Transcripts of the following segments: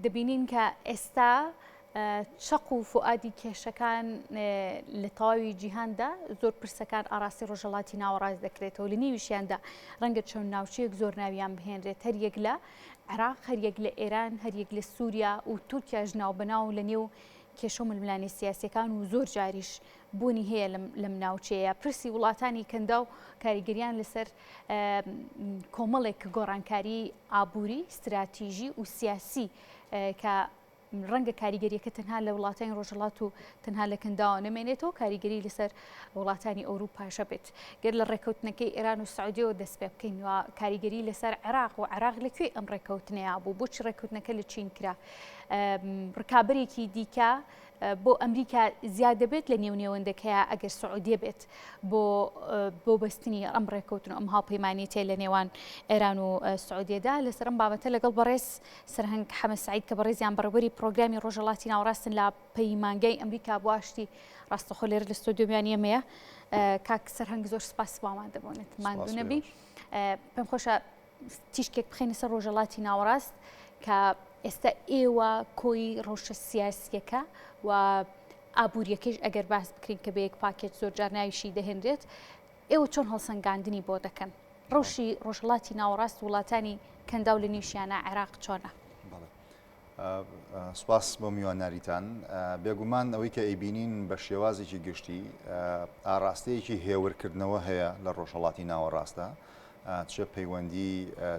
دەبینین کە ئێستا چەق و فوئادی کێشەکان لە تەواوی جیهاندا زۆر پرسەکان ئاراستەی ڕۆژهەڵاتی ناوەڕاست دەکرێتەوە لە نێویشیاندا ڕەنگە چەند ناوچەیەک زۆر ناویان بهێنرێت هەریەک لە عێراق هەریەک لە ئێران هەریەک لە سووریا و تورکیاش ناوبەناو لە نێو کێشە و ململانێ سیاسیەکان و زۆر جاریش بوونی هەیە لەم ناوچەیە پرسی وڵاتانی کەنداو کاریگەریان لەسەر کۆمەڵێک گۆڕانکاری ئابووری ستراتیژی و سیاسی کە ڕەنگە کاریگەریەکە تەنها لە وڵاتانی ڕۆژهەڵات و تەنها لە کەنداوە نەمێنێتەوە کاریگەری لەسەر وڵاتانی ئەوروپاشە بێت گەر لە ڕێککەوتنەکەی ئێران و سعودیەوە دەست پێ بکەین و کاریگەری لەسەر عێراق و عێراق لە کوێی ئەم ڕێککەوتنەیە بوو بۆچی ڕێککەوتنەکە لە چین کرا ڕکابەرێکی دیکە بۆ ئەمریکا زیاد دەبێت لە نێو نێوەندەکەیا ئەگەر سعودیە بێت بۆ بۆ بەستنی ئەم ڕێککەوتن و ئەم هاوپەیمانێتیە لە نێوان ئێران و سعودیەدا لەسەر ئەم بابەتە لەگەڵ بەڕێز سەرهەنگ حەمە سعید کە بەڕێزیان بەڕێوەبەری پرۆگرامی ڕۆژهەڵاتی ناوەڕاستن لە پەیمانگای ئەمریکا بۆ ئاشتی ڕاستەخۆ لێرە لە ستۆدیۆمیان ئێمەیە کاک سەرهەنگ زۆر سپاس بامان دەبوونت ماندوو نەبی پێم خۆشە تیشکێک بخەینە سەر ڕۆژهەڵاتی ناوەڕاست کە ئێستا ئێوە کۆی ڕەوشە سیاسیەکە و ئابوووریەکەیش ئەگەر باس بکرین کە بە یەک پاکێت زۆر جار ناویشی دەهێنرێت ئێوە چۆن هەڵسەنگاندنی بۆ دەکەن ڕەوشی ڕۆژهەڵاتی ناوەڕاست وڵاتانی کەنداو لە نیوشیانە عێراق چۆنە؟ سپاس بۆ میواناریتان. بێگومان ئەوەی کە ئەیبینین بە شێوازێکی گشتی ئاراستەیەکی هێورکردنەوە هەیە لە ڕۆژهەڵاتی ناوەڕاستدا چ پەیوەندی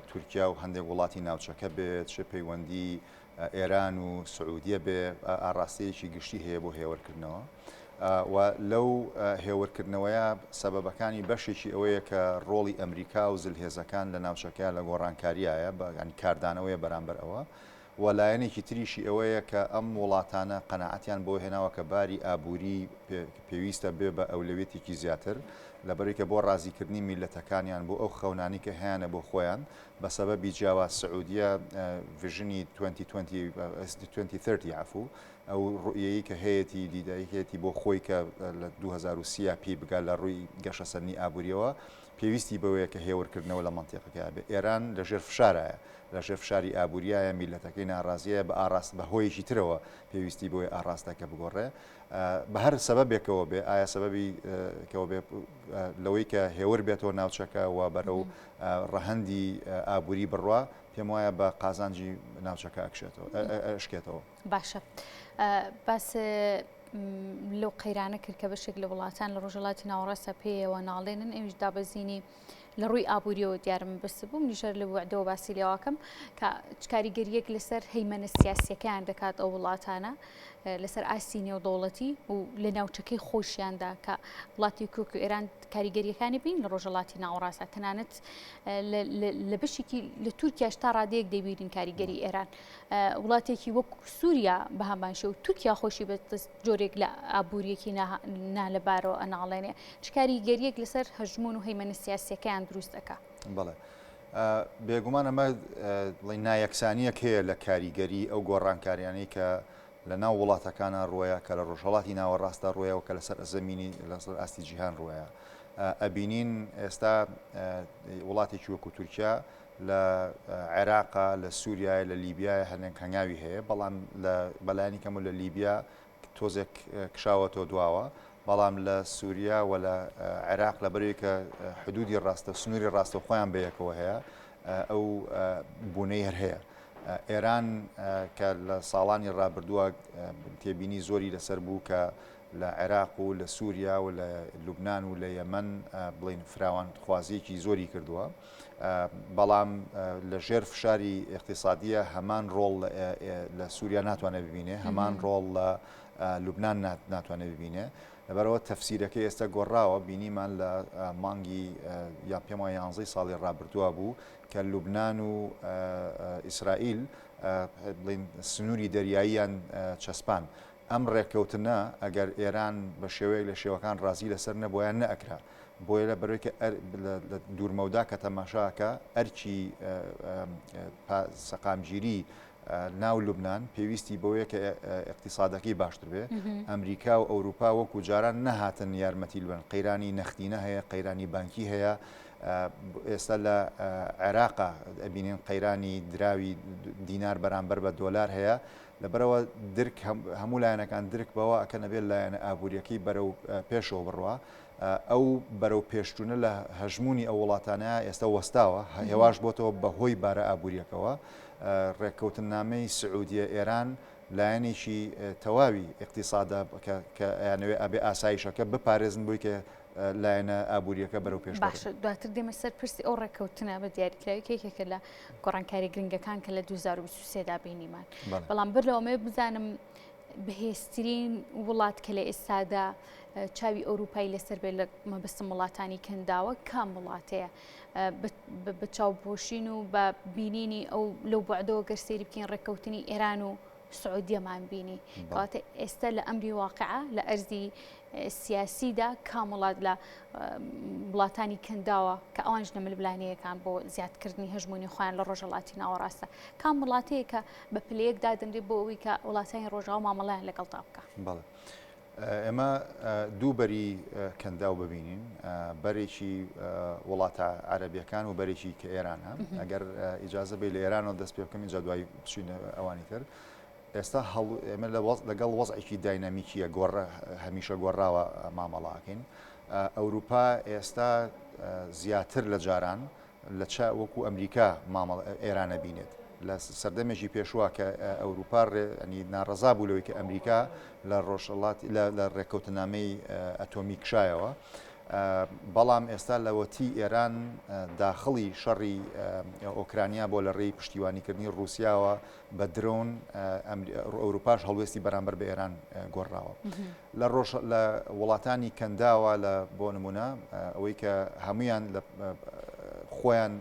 تورکیا و هەندێک وڵاتی ناوچەکە بێت چ پەیوەندی ئێران و سعودیە بێ ئاراستەیەکی گشتی هەیە بۆ هێورکردنەوە و لەو هێورکردنەوەیە سەبەبەکانی بەشێکی ئەوەیە کە ڕۆڵی ئەمریکا و زلهێزەکان لە ناوچەکەیا لە گۆڕانکاریایە یانی کاردانەوەیە بەرامبەر ئەوە و لایەنێکی تریشی ئەوەیە کە ئەم وڵاتانە قەناعەتیان بەوە هێناوە کە باری ئابووری پێویستە بێ بە ئەولەویەتێکی زیاتر لەبەرئەوەی کە بۆ ڕازیکردنی میللەتەکانیان بۆ ئەو خەونانەی کە هەیانە بۆ خۆیان بە سەبەبی جیاواز سعودیە ڤژنی 2030 عەفوو ئەو ڕوئیەیی کە هەیەتی، دیدەی هەیەتی بۆ خۆی کە لە 2030 یا پێی بگات لە ڕووی گەشەسەندنی ئابوورییەوە، پێویستی بەوەیە کە هێورکردنەوە لە مەنتیقەکەیا بێ. ئێران لە ژێر فشارایە، لە ژێر فشاری ئابووریایە، میللەتەکەی ناڕازییە، بە ئاڕاست بە هۆیەکی ترەوە پێویستی بەوەیە ئاڕاستەکە بگۆڕێ. بە هەر سەبەبێکەوە بێ، ئایا سەبەبی کەوە بێ لەوەی کە هێور بێتەوە ناوچەکە و بەرەو ڕەهەندی ئابووری بڕوا، پێم وایە بە قازانجی ناوچەکە ئەکشێتەوە ئەشکێتەوە. باشە باس لەو قەیرانە کرد کە بەشێک لە وڵاتان لە ڕۆژهەڵاتی ناوەڕاستە پێیەوە ناڵێنن ئەویش دابەزینی لە ڕووی ئابووریەوە دیارم بەس بووم نیشەر لە وعدەوە باسی لێواکەم کە کاریگەریەک لەسەر هەیمەنە سیاسیەکەیان دەکات ئەو وڵاتانە لەسەر ئاستی نێودەوڵەتی و لە ناوچەکەی خۆشیاندا کە وڵاتی کوک و ئێران کاریگەریەکانی بین لە ڕۆژهەڵاتی ناوەڕاستە تەنانەت لە بەشێکی لە تورکیاش تا ڕادەیەک دەبینین کاریگەری ئێران وڵاتێکی وەک سووریا بە هەمان شێوە تورکیا خۆشی بە جۆرێک لە ئابووریەکی نالەبارەوە ئەناڵێنێ چ کاریگەریەک لەسەر هەژمون و هەیمەنە سیاسیەکەیان دروست دەکا؟ بەڵێ بێگومان ئەمە بڵێ نایەکسانیەک هەیە لە کاریگەری ئەو گۆڕانکاریانەی کە لە ناو وڵاتەکانە ڕۆیە کە لە ڕۆژهەڵاتی ناوەڕاستدا ڕۆیە و کە لەسەر زەمینی لەسەر ئاستی جیهان ڕۆیە ئەبینین ئێستا وڵاتێکی وەکو تورکیا لە عێراقا، لە سووریایە، لە لیبیایە هەندێک هەنگاوی هەیە، بەڵام لە بەلایەنی کەم و لە لیبیا تۆزێک کشاوەتەوە دواوە، بەڵام لە سووریا و لە عێراق لەبەرئەوەی کە حدودی ڕاستە سنووری ڕاستەوخۆیان بەیەکەوە هەیە ئەو بوونەی هەر هەیە. ئێران کە لە ساڵانی ڕابردووە تێبینی زۆری لەسەر بوو کە لە عێراق و لە سووریا و لە لوبناان و لە یەمەن بڵین فراوانخوازیەکی زۆری کردووە بەڵام لە ژێر فشاری ئیقتیسادیە هەمان ڕۆڵ لە سووریا ناتوانێت ببینێ هەمان ڕۆڵ لە لوبناان ناتوانێت ببینێ لەبەرەوە تەفسیرەکەی ئێستا گۆڕاوە بینیمان لە مانگی یا پێم وایە یانزەی ساڵی ڕابردووە بوو کە لوبناان و ئیسرائیل بڵین سنووری دەریاییان چەسپان ئەم ڕێککەوتنە ئەگەر ئێران بە شێوەیەک لە شێوەکان ڕازی لەسەر نەبوایە نەئەکرا. بۆیە لە بەرەی کە لە دوورمەودا کە تەماشا ئەکا ئەرکی سەقامگیری ناو لوبناان پێویستی بەوەیە کە ئیقتیسادەکەی باشتر بێ. ئەمریکا و ئەوروپا وەکو جاران نەهاتن یارمەتی لوبنان. قەیرانی نەختینە هەیە، قەیرانی بانکی هەیە. ئێستا لە عێراقا ئەبینین قەیرانی دراوی دینار بەرامبەر بە دۆلار هەیە، لەبەرئەوە درک هەموو لایەنەکان درک بەوە ئەکەن ئەبێت لایەنە ئابووریەکەی بەرەو پێشەوە بڕوا. ئەو بەرەو پێشچوونە لە هەژموونی ئەو وڵاتانە ئێستا وەستاوە، هێواش بۆتەوە بەهۆی بارە ئابووریەکەوە. ڕێککەوتننامەی سعودیە ئێران لایەنێکی تەواوی ئیقتیسادە کە ئەیانەوێ ئەبێ ئاسایشەکە بپارێزن بۆی کە لایەنە ئابووریەکە بەرەو پێش بەرن. باشە دواتر دێمە سەر پرسی ئەو ڕێککەوتنە بە دیاریکراوی کە یەکێکە لە گۆڕانکاری گرنگەکان کە لە 2023 دا بینیمان. بەڵام بەر لەوە ئەمەوێت بزانم بەهێزترین وڵات کە لە ئێستادا چاوی ئەوروپای لەسەر بێت لە مەبەستم وڵاتانی کەنداوە کام وڵاتەیە بە چاوپۆشین و بە بینینی ئەو لەو بەعدەوە گەر سەیری بکەین ڕێککەوتنی ئێران و سعودیەمان بینی کەواتە ئێستا لە ئەمری واقعە لە ئەرزی سیاسیدا کام وڵات لە وڵاتانی کەنداوە کە ئەوانش لە ململانێیەکان بۆ زیادکردنی هەژموونی خۆیان لە ڕۆژهەڵاتی ناوەڕاستە کام وڵاتەیە کە بە پلەیەک دادەنرێت بۆ ئەوەی کە وڵاتانی ڕۆژاوا مامەڵەیان لەگەڵدا بکا؟ بەڵێ ئێمە دوو بەری کەنداو ببینین بەرێکی وڵاتە عەرەبیەکان و بەرێکی کە ئێرانە ئەگەر ئیجازە بێ لە ئێرانەوە دەست پێ بکەم اینجا دوای بچینە ئەوانی تر ئێستا ئێمە لەگەڵ وەزعێکی داینامیکیە گۆڕ هەمیشە گۆڕاوە مامەڵاکەین ئەوروپا ئێستا زیاتر لە جاران لە چا وەکو ئەمریکا مامەڵ ئێران ئەبینێت. لە سەردەمێکی پێشوە کە ئەوروپا ڕێ ینی ناڕەزا بوو لەوەی کە ئەمریکا لە ڕۆژهەڵات لە ڕێککەوتنامەی ئەتۆمی کشایەوە. بەڵام ئێستا لەوەتی ئێران داخڵی شەڕی ئۆکرانیا بۆ لە ڕێی پشتیوانیکردنی ڕووسیاوە بە درۆن ئەوروپاش هەڵوێستی بەرامبەر بە ئێران گۆڕاوە. لە ڕۆژ لە وڵاتانی کەنداوە لە بۆ نمونە ئەوەی کە هەمویان لە خۆیان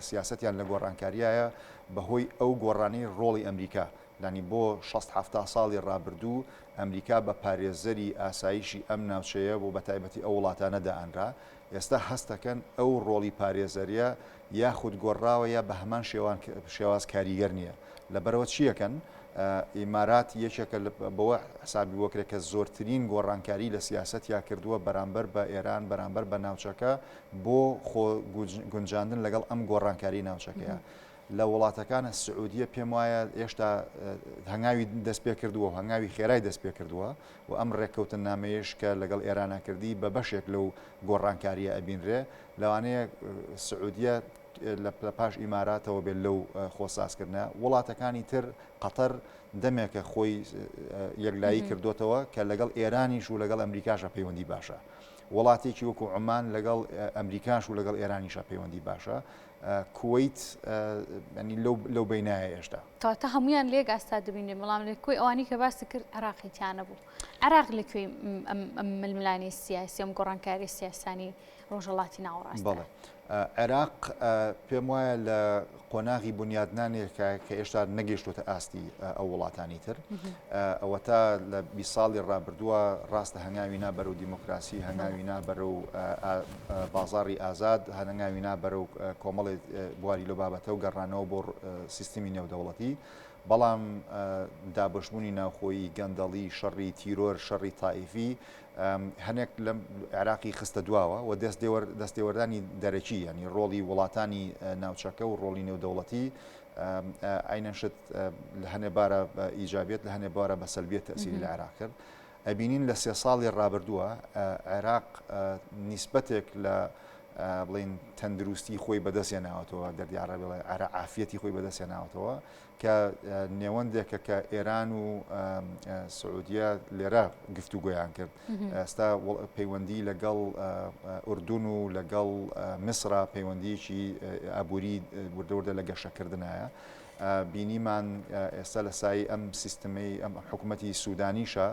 سیاسەتیان لە گۆڕانکاریایە بەهۆی ئەو گۆڕانی ڕۆڵی ئەمریکا لانی بۆ 6 هەفتا ساڵی ڕابردوو ئەمریکا بە پارێزەری ئاسایشی ئەم ناوچەیە بۆ بەتایبەتی ئەو وڵاتانە دائەنرا ئێستا هەستەکەن ئەو ڕۆڵی پارێزەریە یاخود گۆڕاوە یا بە هەمان شێوان شێواز کاریگەر نییە لەبەرەوە چیەکەن ئیمارات یەکێکە بەوە حسابی بۆ کرێت کە زۆرترین گۆڕانکاری لە سیاسەتیا کردووە بەرامبەر بە ئێران، بەرامبەر بە ناوچەکە بۆ خۆ گونجاندن لەگەڵ ئەم گۆڕانکاری ناوچەکەیە. لە وڵاتەکانە سعودیە پێم وایە هێشتا هەنگاوی دەست پێ کردووە و هەنگاوی خێرای دەست پێ کردووە و ئەم ڕێککەوتننامەیەش کە لەگەڵ ئێرانە کردی بە بەشێک لەو گۆڕانکارییە ئەبینرێ. لەوانەیە سعودیە لە پاش ئیماراتەوە بێت لەو خۆسازکردنە، وڵاتەکانی تر قەتەر دەمێکە خۆی یەکلایی کردوتەوە کە لەگەڵ ئێرانیش و لەگەڵ ئەمریکاشە پەیوەندی باشە. وڵاتێکی وەکو عومان لەگەڵ ئەمریکاش و لەگەڵ ئێرانیشە پەیوەندی باشە. کوەیت لەو بینایە ئێشتا. کەواتە هەمویان لێک ئاستا دەبینێ بەڵام لە کۆی ئەوانی کە باست کرد عێراقی تیا نەبوو. عێراق لە کوێی ئەم ململانێ سیاسی ئەم گۆڕانکاری سیاسانی ڕۆژهەڵاتی ناوەڕاستە. بەڵێ عێراق پێم وایە لە قۆناغی بنیادنانێکە کە ئێشتا نەگەیشتوتە ئاستی ئەو وڵاتانی تر ئەوەتا لە 20 ساڵی ڕابردووە ڕاستە هەنگاوی نا بەرەو دیموکراسی هەنگاوی نا بەرەو بازاڕی ئازاد هەنگاوی نا بەرەو کۆمەڵی بواری لەو بابەتە و گەڕانەوە بۆ سیستمی نێودەوڵەتی بەڵام دابەشبوونی ناوخۆیی گەندەڵی شەڕی تیرۆر شەڕی تائیفی هەنێک لەم عێراقی خستە دواوە و دەستێوەردانی دەرەکی یانی ڕۆڵی وڵاتانی ناوچەکە و ڕۆڵی نێودەوڵەتی عەینەن شت لە هەنێ بارە بە ئیجابیەت لە هەنێ بارە بە سەلبیەت تەسیری لە عێراق کرد ئەبینین لە سێ ساڵی ڕابردووە عێراق نیسبەتێک لە بڵین تەندروستی خۆی بەدەستێناوەتەوە دەردی عربی عێراق عافیەتی خۆی بەدەستێناوەتەوە کە نێوەندێکە کە ئێران و سعودیە لێرە گفتوگۆیان کرد ئێستا پەیوەندی لەگەڵ ئوردون و لەگەڵ میسرا پەیوەندیەکی ئابووری وردە وردە لە گەشەکردنایە بینیمان ئێستا لە سای ئەم سیستمەی ئەم حکوومەتی سوودانیشە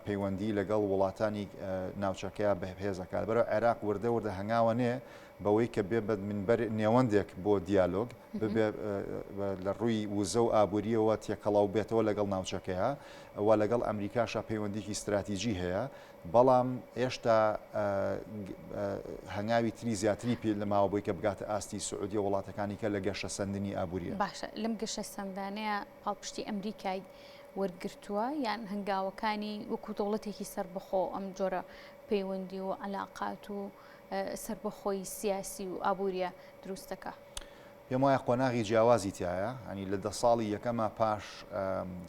پەیوەندی لەگەڵ وڵاتانی ناوچەکەیا بەهێزەکات بەرەو عێراق وردە وردە هەنگاوە نێ بەوەی کە بێ بە منبەر نێوەندێک بۆ دیالۆگ ببێ لە ڕووی وزە و ئابوورییەوە تێکەڵاو بێتەوە لەگەڵ ناوچەکەیا و لەگەڵ ئەمریکاشا پەیوەندیی ستراتیجی هەیە، بەڵام ئێشتا هەنگاوی تری زیاتری پێ ماوە بۆی کە بگاتە ئاستی سعودیە و وڵاتەکانی کە لە گەشەسەندنی ئابوورییە. باشە لەم گەشەسەندانەیا پاڵپشتی ئەمریکای وەرگرتووە یان هەنگاوەکانی وەکوو دەوڵەتێکی سەربەخۆ ئەم جۆرە پەیوەندی و عەلاقات و. سەربەخۆیی سیاسی و ئابووریە دروست دەکا؟ پێم وایە قۆناغی جیاوازی تیایە، یانی لە دە ساڵی یەکەما پاش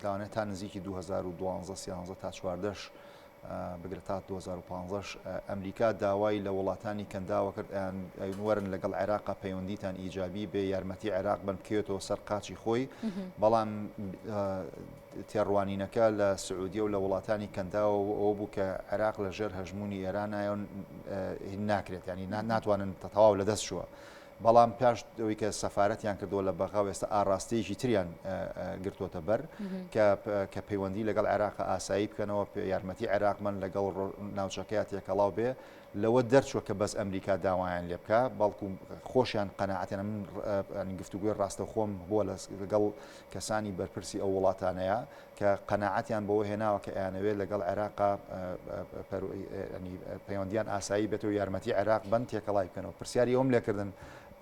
لەوانەیە تا نزیکی 2012 سیانزە تا چواردەش بگرە تا 2015 ئەمریکا داوای لە وڵاتانی کەنداوە کرد ئەیان وەرن لەگەڵ عێراقا پەیوەندیتان ئیجابی بێ یارمەتی عێراق بن بکەوێتەوە سەر قاچی خۆی بەڵام تێڕوانینەکە لە سعودیە و لە وڵاتانی کەنداوە ئەوە بوو کە عێراق لە ژێر هەژمونی ئێرانایە ناکرێت ینی ناتوانن تەواو لەدەست چووە. بەڵام پاش ئەوەی کە سەفارەتیان کردووە لە بەغا و ئێستا ئاڕاستەیەکی تریان گرتووەتە بەر کە کە پەیوەندی لەگەڵ عێراق ئاسایی بکەنەوە یارمەتی عێراق من لەگەڵ ناوچەکەیا تێکەڵاو بێ لەوە دەرچوە کە بەس ئەمریکا داوایان لێ بکە بەڵکو خۆشیان قەناعەتیان من گفتوگوی ڕاستەوخۆم بووە لەگەڵ کەسانی بەرپرسی ئەو وڵاتانەیە کە قەناعەتیان بەوە هێناوە کە ئەیانەوێت لەگەڵ عێراقا پەیوەندیان ئاسایی بێت و یارمەتی عێراق بن تێکەڵای بکەنەوە. پرسیاری ئەوم لێکردن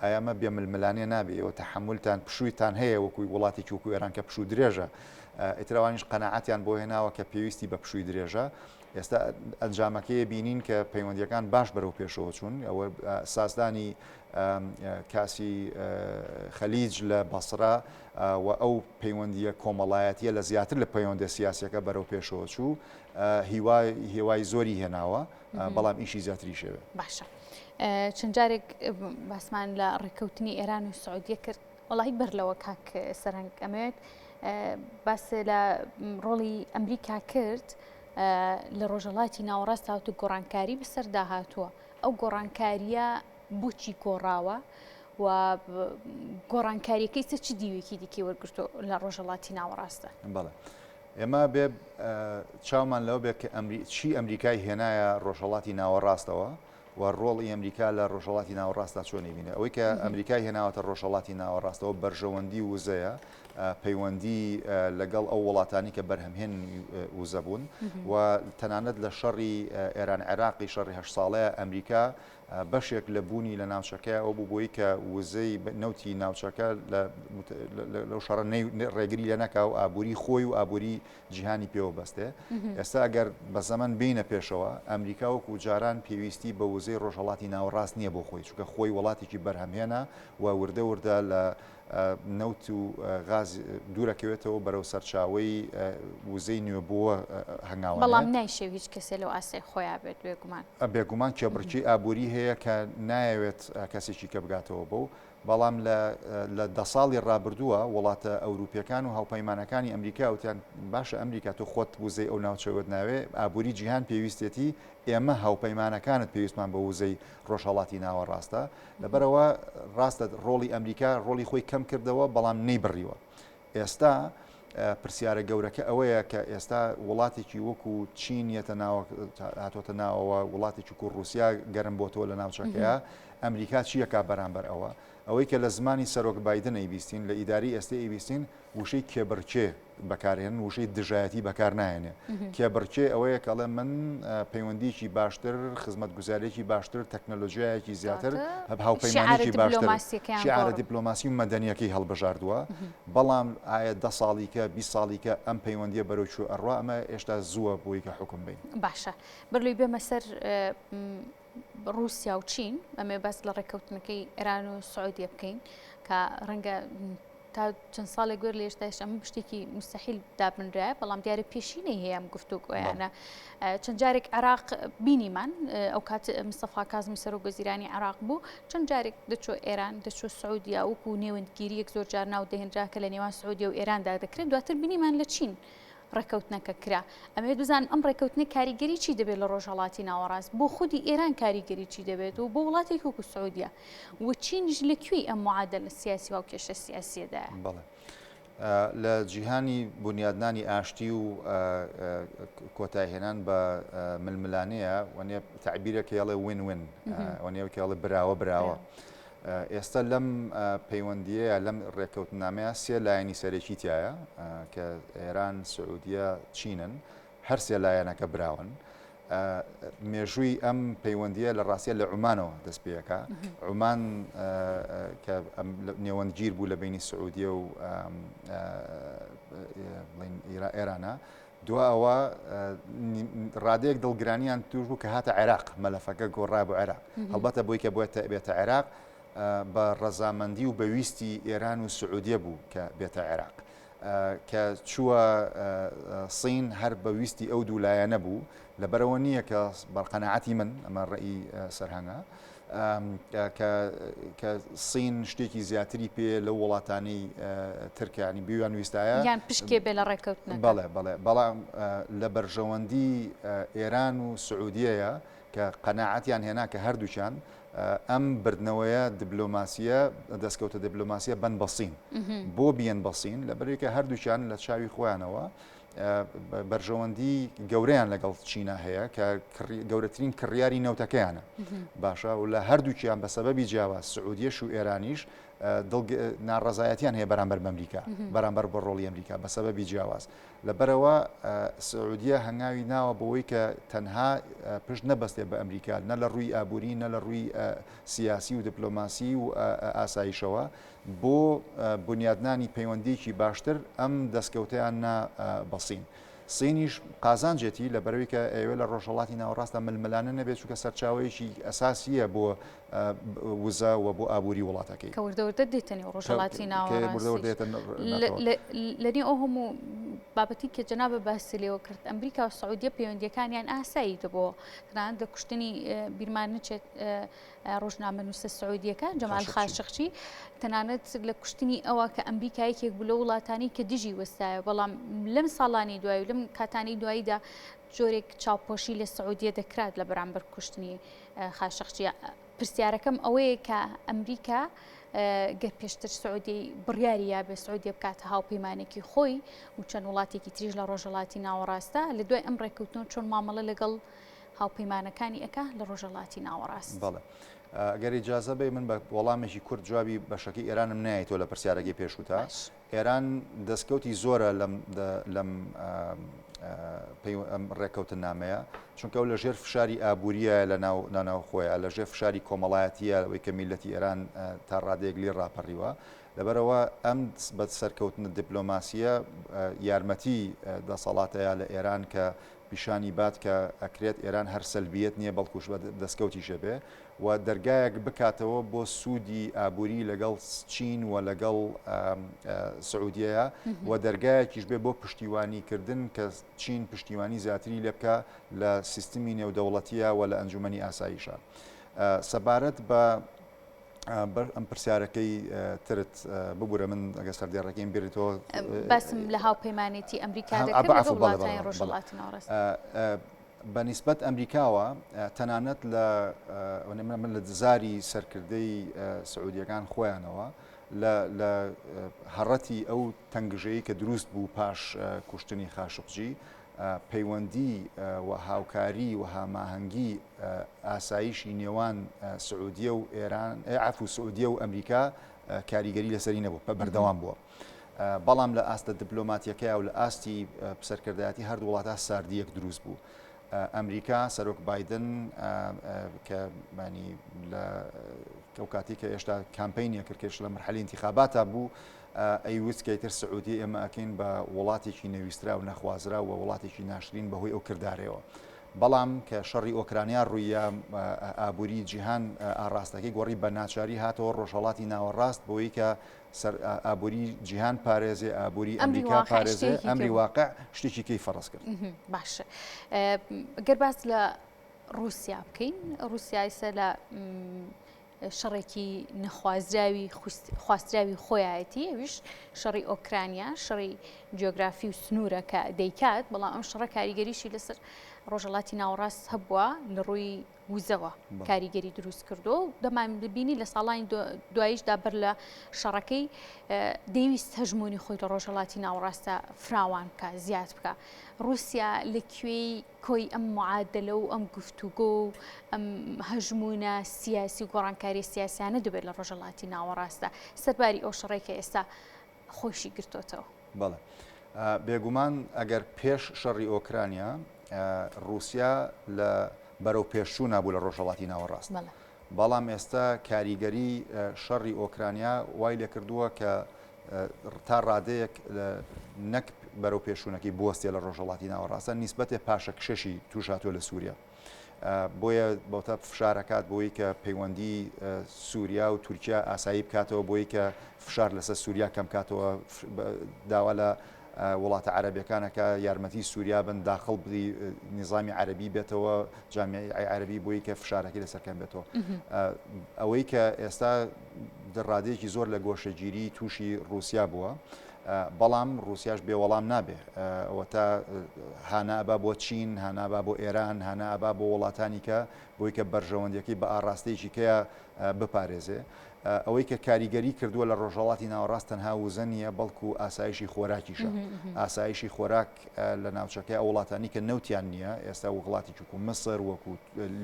ئایا ئەمە بێ ململانێ نابێ ئێوە تەحەمولتان پشوویتان هەیە وەکو وڵاتێکی وەکو ئێران کە پشوو درێژە ئیتر ئەوانیش قەناعەتیان بۆ هێناوە کە پێویستی بە پشووی درێژە ئێستا ئەنجامەکەی بینین کە پەیوەندیەکان باش بەرەو پێشەوە چوون ئەوە سازدانی کاسی خەلیج لە بەسرە و ئەو پەیوەندییە کۆمەڵایەتییە لە زیاتر لە پەیوەندە سیاسیەکە بەرەو پێشەوە چوو هیوای هێوای زۆری هێناوە بەڵام ئیشی زیاتریش ئەوێ. باشە چەند جارێک باسمان لە ڕێککەوتنی ئێران و سعودیە کرد وەڵی بەر لەوە کاک سەرهەنگ ئەمەوێت باس لە ڕۆڵی ئەمریکا کرد لە ڕۆژەڵاتی ناوەڕاست هاوتو گۆڕانکاری بەسەردا هاتووە ئەو گۆڕانکاریە بۆچی گۆڕاوە و گۆڕانکاریەکەی چ چ دیوێکی دیکەی وەرگرتو لە ڕۆژەڵاتی ناوەڕاستە؟ بەڵێ ئێمە بێ چاومان لەوە بێت کە چی ئەمریکای هێنایە ڕۆژهەڵاتی ناوەڕاستەوە و ڕۆڵی ئەمریکا لە ڕۆژهەڵاتی ناوەڕاستدا چۆن ئەیبینێ ئەوەی کە ئەمریکای هێناوەتە ڕۆژهەڵاتی ناوەڕاستەوە بەرژەوەندی وزەیە پەیوەندی لەگەڵ ئەو وڵاتانی کە بەرهەمهێن وزە بوون و تەنانەت لە شەڕی ئێران عێراقی شەڕی هەشت ساڵەیە ئەمریکا بەشێک لە بوونی لە ناوچەکەیا ئەوە بوو بۆی کە وزەی نەوتی ناوچەکە لەو شەڕە ڕێگری لێ نەکا و ئابووری خۆی و ئابووری جیهانی پێوە بەستێ. ئێستا ئەگەر بە زەمەن بێینە پێشەوە، ئەمریکا وەکوو جاران پێویستی بە وزەی ڕۆژهەڵاتی ناوەڕاست نییە بۆ خۆی، چونکە خۆی وڵاتێکی بەرهەمهێنە و وردە وردە لە نەوت و غاز دوورەکەوێتەوە بەرەو سەرچاوەی وزەی نوێبووە هەنگاوەنێ. بەڵام نایشێ هیچ کەسێ لەو ئاستەی خۆیا بێت بێگومان. بێگومان کێبڕکێی ئابووری هەیە کە نایەوێت کەسێکی کە بگاتەوە بەو، بەڵام لە لە دە ساڵی ڕابردووە وڵاتە ئەوروپیەکان و هاوپەیمانەکانی ئەمریکا وتیان باشە ئەمریکا تۆ خۆت وزەی ئەو ناوچەوەت ناوێ ئابووری جیهان پێویستێتی ئێمە هاوپەیمانەکانت پێویستمان بە وزەی ڕۆژهەڵاتی ناوەڕاستە، لەبەرئەوە ڕاستە ڕۆڵی ئەمریکا ڕۆڵی خۆی کەم کردەوە بەڵام نەیبڕیوە. ئێستا پرسیارە گەورەکە ئەوەیە کە ئێستا وڵاتێکی وەکو چین یەتە ناوە هاتۆتە ناوەوە وڵاتێکی وەکو ڕوسیا گەرم بۆتەوە لە ناوچەکەیە ئەمریکا چیەکا بەرامبەر ئەوە؟ ئەوەی کە لە زمانی سەرۆک بایدن ئەیبیستین لە ئیداری ئێستەی ئەیبیستین وشەی کێبڕکێ بەکارهێنن، وشەی دژایەتی بەکار ناهێنێ. کێبڕکێ ئەوەیە کە ئەڵێ من پەیوەندییەکی باشتر، خزمەتگوزارییەکی باشتر، تەکنەلۆژیایەکی زیاتر، هاوپەیمانییەکی باشتر، شیعارە دیپلۆماسی و مەدەنییەکەی هەڵبژاردووە. بەڵام ئایا دە ساڵیکە، 20 ساڵیکە ئەم پەیوەندییە بەرەو کوێ ئەڕوا، ئەمە ئێشتا زووە بۆی کە حوکم بەین. باشە بەر لەوەی بێمە سەر ڕووسیا و چین، ئەمەوێ باس لە ڕێککەوتنەکەی ئێران و سعودیە بکەین کە ڕەنگە تا چەند ساڵێک وێر لە ئێستاش ئەمە شتێکی مستحیل دابنرایە بەڵام دیارە پێشینەی هەیە ئەم گفتوگۆیانە چەند جارێک عێراق بینیمان ئەو کات مستەفا کازمی سەرۆک وەزیرانی عێراق بوو چەند جارێک دەچۆ ئێران دەچۆ سعودیا وەکو نێوەندگیریەک زۆر جار ناو دەهێنرا کە لە نێوان سعودیە و ئێراندا دەکرێت دواتر بینیمان لە چین ڕێکەوتنەکە کرا. ئەمەوێت بزانم ئەم ڕێکەوتنە کاریگەری چی دەبێت لە ڕۆژهەڵاتی ناوەڕاست، بۆ خودی ئێران کاریگەری چی دەبێت و بۆ وڵاتێک وەکو سعودیە و چینیش لە کوێی ئەم معادلە سیاسی و هاوکێشە سیاسیەدایە؟ بەڵێ. لە جیهانی بونیادنانی ئاشتی و کۆتایهێنان بە ململانێیە، وەنیە تەعبیرێک هەیە ئەڵێ win win، وەنیە کە ئەڵێ براوە براوە. ئێستا لەم پەیوەندییەیە، لەم ڕێککەوتننامەیە سێ لایەنی سەرەکی تیایە کە ئێران، سعودیە، چینن، هەر سێ لایەنەکە براون. مێژووی ئەم پەیوەندییە لە ڕاستیە لە عومانەوە دەست پێەکە. عومان کە نێوەندگیر بوو لە بینی سعودیە و ئێرانە. دوا ئەوە ڕادەیەک دڵگرانیان توش بوو کە هاتە عێراق مەلەفەکە گۆڕا بۆ عێراق هەڵبەتە بۆی کە بۆیە بێتە عێراق بە ڕەزامەندی و بەویستی ئێران و سعودیە بوو کە بێتە عێراق کە چووە سین هەر بە ویستی ئەو دوو لایەنە بوو لەبەرەوە نییە کە بەقەناعەتی من ئەمە ڕێی سەرهەنگە کە سین شتێکی زیاتری پێ لەو وڵاتانەی ترکیانی بیوان ویستایە یان پشکێ بێ لە ڕێککەوتنەکە بەڵێ بەڵێ بەڵام لە بەرژەوەندی ئێران و سعودیەیە کە قەناعەتیان هێنا کە هەردووکیان ئەم بردنەوەیە دبلۆماسیە دەستکەوتە دبلۆماسیە بن بە سین بۆ بیەن بە سین لەبەرێکە هەردووکیان لە چاوی خۆیانەوە بەرژەوەندی گەورەیان لەگەڵ چینا هەیە کە گەورەترین کڕیاری نەوتەکەیانە باشە و لە هەردووکیان بە سەبەبی جیاواز سعودیەش و ئێرانیش ناڕەزایەتیان هەیە بەرامبەر بە ئەمریکا بەرامبەر بە ڕۆڵی ئەمریکا بە سەبەبی جیاواز لەبەرئەوە سعودیە هەنگاوی ناوە بۆوەی کە تەنها پشت نەبەستێ بە ئەمریکا نە لە ڕووی ئابووری نە لە ڕووی سیاسی و دیپلۆماسی و ئاسایشەوە بۆ بنیادنانی پەیوەندیکی باشتر ئەم دەستکەوتیان نا بەسین. سینیش قازانجێتی لە بەرەوەی کە ئەوێ لە ڕۆژهەڵاتی ناوەڕاستە ململانە نەبێت چونکە سەرچاوەیەکی ئەساسیە بۆ وزە و بۆ ئابووری وڵاتەکەی. کە وردە وردە دێتە نێو ڕۆژهەڵاتی ناوەڕاستیش. لە نێو ئەو هەموو بابەتی کە جەنابت باسی لێوە کرد، ئەمریکا و سعودیە پەیوەندییەکانیان ئاسایی دەبۆوە، تەنانەت لە کوشتنی بیرمان نەچێت ڕۆژنامەنووسە سعودیەکە جەمال خاشقچی، تەنانەت لە کوشتنی ئەوە کە ئەمریکا یەکێک بوو لەو وڵاتانەی کە دژی وەستایە، بەڵام لەم ساڵانی دوایی و لەم کاتانەی دواییدا جۆرێک چاوپۆشی لە سعودیە دەکرات لە بەرامبەر کوشتنی خاشقچی. پرسیارەکەم ئەوەیە کە ئەمریکا گەر پێشتر سعودیەی بڕیاری یابێ سعودیە بکاتە هاوپەیمانێکی خۆی و چەند وڵاتێکی تریش لە ڕۆژهەڵاتی ناوەڕاستە لە دوای ئەم ڕێککەوتنەوە چۆن مامەڵە لەگەڵ هاوپەیمانەکانی ئەکا لە ڕۆژهەڵاتی ناوەڕاست؟ بەڵێ. ئەگەر ئیجازە بەی من بە وەڵامێکی کورت جوابی بەشەکەی ئێرانم نایەتەوە لە پرسیارەکەی پێشووتا. ئێران دەستکەوتی زۆرە لەم لەم ئەم ڕێککەوتننامەیە، چونکە ئەو لەژێر فشاری ئابوورییە لە ناو لە ناو خۆیە، لەژێر فشاری کۆمەڵایەتییە ئەوەی کە میللەتی ئێران تا ڕادەیەک لێی ڕاپەڕیوە. لەبەرئەوە ئەم بە سەرکەوتنە دیپلۆماسییە یارمەتی دەسەڵاتەیە لە ئێران کە پیشانی بات کە ئەکرێت ئێران هەر سەلبیەت نییە بەڵکوش بە دەستکەوتیش ئەبێ و دەرگایەک بکاتەوە بۆ سوودی ئابووری لەگەڵ چین و لەگەڵ سعودیەیە و دەرگایەکیش بێ بۆ پشتیوانی کردن کە چین پشتیوانی زیاتری لێ بکا لە سیستمی نێودەوڵەتیە و لە ئەنجومەنی ئاسایشە. سەبارەت بە ئەم پرسیارەکەی ترت ببورە من ئەگەر سەردێڕەکەیم بیرتەوە باسم لە هاوپەیمانێتی ئەمریکا دەکرد لەگەڵ وڵاتانی ڕۆژهەڵاتی ناوەڕاست. بە نیسبەت ئەمریکاوە تەنانەت لە من لە زاری سەرکردەی سعودیەکان خۆیانەوە لە هەڕەتی ئەو تەنگژەی کە دروست بوو پاش کوشتنی خاشقجی پەیوەندی و هاوکاری و هاماهەنگی ئاسایشی نێوان سعودیە و ئێران عەفو سعودیە و ئەمریکا کاریگەری لەسەری نەبوو بەردەوام بووە. بەڵام لە ئاستە دیپلۆماتیەکەیا و لە ئاستی سەرکردایەتی هەردوو وڵاتە ساردیەک دروست بوو. ئەمریکا سەرۆک بایدن کە مانی لە ئەو کاتی کە ئێشتا کامپینیە کرد کێش لە مەرحەلی انتخاباتا بوو ئەیوت کە ئیتر سعودیە ئێمە ئەکەین بە وڵاتێکی نەویستراو نەخوازراو و وڵاتێکی ناشرین بەهۆی ئەو کردارەوە. بەڵام کە شەڕی ئۆکرانیا ڕوویە ئابووری جیهان ئاڕاستەکەی گۆڕی بە ناچاری هاتەوە ڕۆژهەڵاتی ناوەڕاست بۆی کە سەر ئابووری جیهان پارێزێ ئابووری ئەمریکا پارێزێ ئەمری واقع شتێکی کەی فەڕز کرد. باش گەر باس لە رووسیا بکەین رووسیا ئیستا لە شەڕێکی نەخوازراوی خواستراوی خۆیەتی ئەویش شەڕی ئۆکرانیا شەڕی جیۆگرافی و سنوورە کە دەیکات بەڵام ئەم شەڕە کاریگەریشی لەسەر ڕۆژهەڵاتی ناوەڕاست هەبووە لە ڕووی وزەوە کاریگەری دروست کردو و دەمان ببینی لە ساڵانی دواییشدا بەر لە شەڕەکەی دەیویست هەژمونی خۆی لە ڕۆژهەڵاتی ناوەڕاستە فراوان بکە زیاد بکە رووسیا لە کوێی کۆی ئەم معادلە و ئەم گفتوگۆ و ئەم هەژموونە سیاسی و گۆڕانکاریە سیاسیانە دەبێت لە ڕۆژهەڵاتی ناوەڕاستدا سەرباری ئەو شەڕەی کە ئێستا خۆیشی گرتۆتەوە. بەڵێ بێگومان ئەگەر پێش شەڕی ئۆکرانیا ڕووسیا لە بەرەو پێشچوونا بوو لە ڕۆژهەڵاتی ناوەڕاست بەڵام ئێستا کاریگەری شەڕی ئۆکرانیا وای لێکردووە کە تا ڕادەیەک نەک بەرەو پێشوونەکەی بوەستێ لە ڕۆژهەڵاتی ناوەڕاستە نیسبەتێ پاشەکشەشی تووش هاتووە لە سووریا. بۆیە بۆتە فشار ئەکات بۆی کە پەیوەندی سووریا و تورکیا ئاسایی بکاتەوە بۆی کە فشار لەسەر سووریا کەم کاتەوە داوا لە وڵاتە عەرەبیەکان ئەکا یارمەتی سووریا بن داخڵ بی نیزامی عەرەبی بێتەوە جامیعی عەرەبی بۆی کە فشارەکەی لەسەر کەم بێتەوە ئەوەی کە ئێستا ڕادەیەکی زۆر لە گۆشەگیری تووشی ڕووسیا بووە بەڵام ڕووسیاش بێ وەڵام نابێ ئەوەتا هانا ئەبا بۆ چین هانا ئەبا بۆ ئێران هانا ئەبا بۆ وڵاتانی کە بۆی کە بەرژەوەندیەکەی بە ئاڕاستەیەکی کەیە بپارێزێ ئەوەی کە کاریگەری کردووە لە ڕۆژهەڵاتی ناوەڕاست تەنها وزە نییە بەڵکو ئاسایشی خۆراکیشە ئاسایشی خۆراک لە ناوچەکەی ئەو وڵاتانی کە نەوتیان نییە ئێستا وڵاتی وەکو مسر وەکو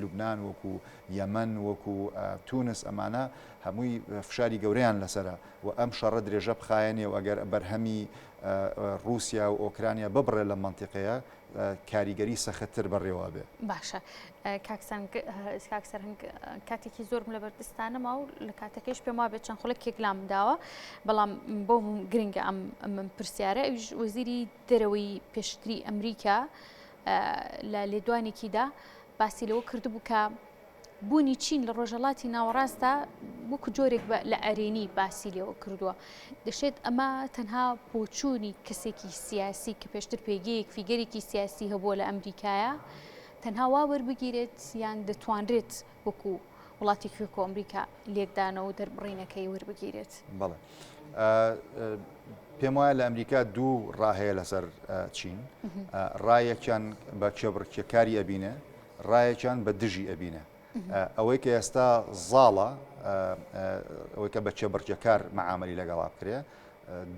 لوبناان وەکو یەمەن وەکو تونس ئەمانە هەمووی فشاری گەورەیان لەسرە و ئەم شەڕە درێژە بخایەنێ و ئەگەر بەرهەمی ڕووسیا و ئۆکرانیا ببڕێ لەم مەنتیقەیە کاریگەری سەختتر بەڕێوە ئەبێ. باشە کاک کاک سەرهەنگ کاتێکی زۆرم لەبەر دەستا نەما و لە کاتەکەیش پێم وابێت چەند خولەکێک لام داوە بەڵام بۆ گرنگە ئەم ئەم پرسیارە ئەویش وەزیری دەرەوەی پێشتری ئەمریکا لە لێدوانێکیدا باسی لەوە کردبوو کە بوونی چین لە ڕۆژهەڵاتی ناوەڕاستدا وەکو جۆرێک بە لە ئەرێنی باسی لێوە کردووە. دەشێت ئەمە تەنها بۆچوونی کەسێکی سیاسی کە پێشتر پێگەیەک فیگەرێکی سیاسی هەبووە لە ئەمریکایە تەنها وا وەربگیرێت یان دەتوانرێت وەکو وڵاتێکی وەکو ئەمریکا لێکدانەوە و دەربڕینەکەی وەربگیرێت؟ بەڵێ. پێم وایە لە ئەمریکا دوو ڕا هەیە لەسەر چین. ڕایەکیان بە کێبڕکێکاری ئەبینێ، ڕایەکیان بە دژی ئەبینێ. ئەوەی کە ئێستا زاڵە، ئەوەی کە بە کێبڕکێکار مەعامەلی لەگەڵا بکرێ،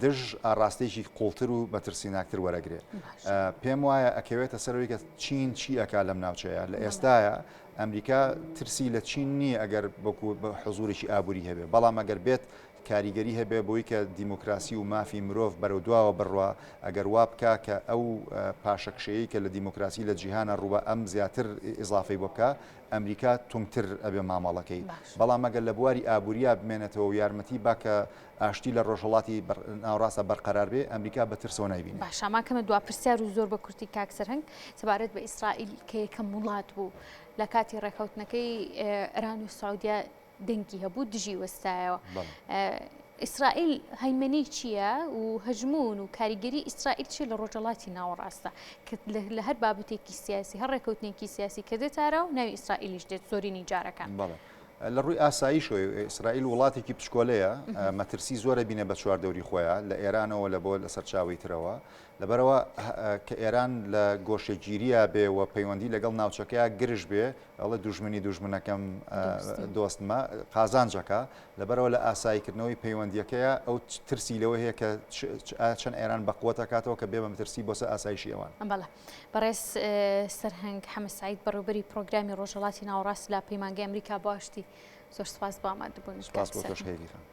دژ ئاڕاستەیەکی قوڵتر و مەترسیناکتر وەرەگرێ. پێم وایە ئەکەوێتە سەر ئەوەی کە چین چی ئەکا لەم ناوچەیە. لە ئێستایا ئەمریکا ترسی لە چین نییە ئەگەر وەکوو حزوورێکی ئابووری هەبێ، بەڵام ئەگەر بێت کاریگەری هەبێ بۆی کە دیموکراسی و مافی مرۆڤ بەرەو دواوە بڕوا، ئەگەر وا بکا کە ئەو پاشەکشەیەی کە لە دیموکراسی لە جیهانا ڕووبا ئەم زیاتر ئیزافەی بۆ بکا، ئەمریکا تونگتر ئەبێ مامەڵەکەی. بەڵام ئەگەر لە بواری ئابووریا بمێنێتەوە و یارمەتی با کە ئاشتی لە ڕۆژهەڵاتی ناوەڕاستا بەرقەرار بێ، ئەمریکا بە ترسەوە نایبینێ. باشە ماکەمە دوا پرسیار و زۆر بە کورتی کاک سەرهەنگ سەبارەت بە ئیسرائیل کە یەکەم وڵات بوو لە کاتی ڕێکەوتنەکەی ئێران و سعودیە دەنگی هەبوو دژی وەستایەوە. ئیسرائیل هەیمەنەی چییە و هەژموون و کاریگەری ئیسرائیل چیە لە ڕۆژهەڵاتی ناوەڕاستە کە لە هەر بابەتێکی سیاسی هەر ڕێکەوتنێکی سیاسی کە دێتە ئارا و ناوی ئیسرائیلیش دێت زۆرینەی جارەکان. بەڵێ لە ڕووی ئاساییشەوە ئیسرائیل وڵاتێکی پچکۆلەیە مەترسی زۆرە بینە بە چواردەوری خۆیان لە ئێرانەوە لە بۆ لە سەرچاوەی ترەوە لەبەرەوە کە ئێران لە گۆشەگیریە بێ و پەیوەندی لەگەڵ ناوچەکەیا گرژ بێ ئەڵێ دوژمنی دوژمنەکەم دۆستمە قازانجەکە لەبەرەوە لە ئاساییکردنەوەی پەیوەندیەکەیە ئەو ترسی لەوە هەیە کە چەند ئێران بەقوەت ئەکاتەوە کە بێ بە مەترسی بۆ سەر ئاسایشی ئەوان. بەڵێ بەڕێز سەرهەنگ حەمە سەعید بەڕێوبەری پرۆگرامی ڕۆژهەڵاتی ناوەڕاست لە پەیمانگەی ئەمریکا بۆ ئاشتی زۆر سپاس بۆ ئامادەبوونت. سپاس بۆ تۆش هێڤی خان.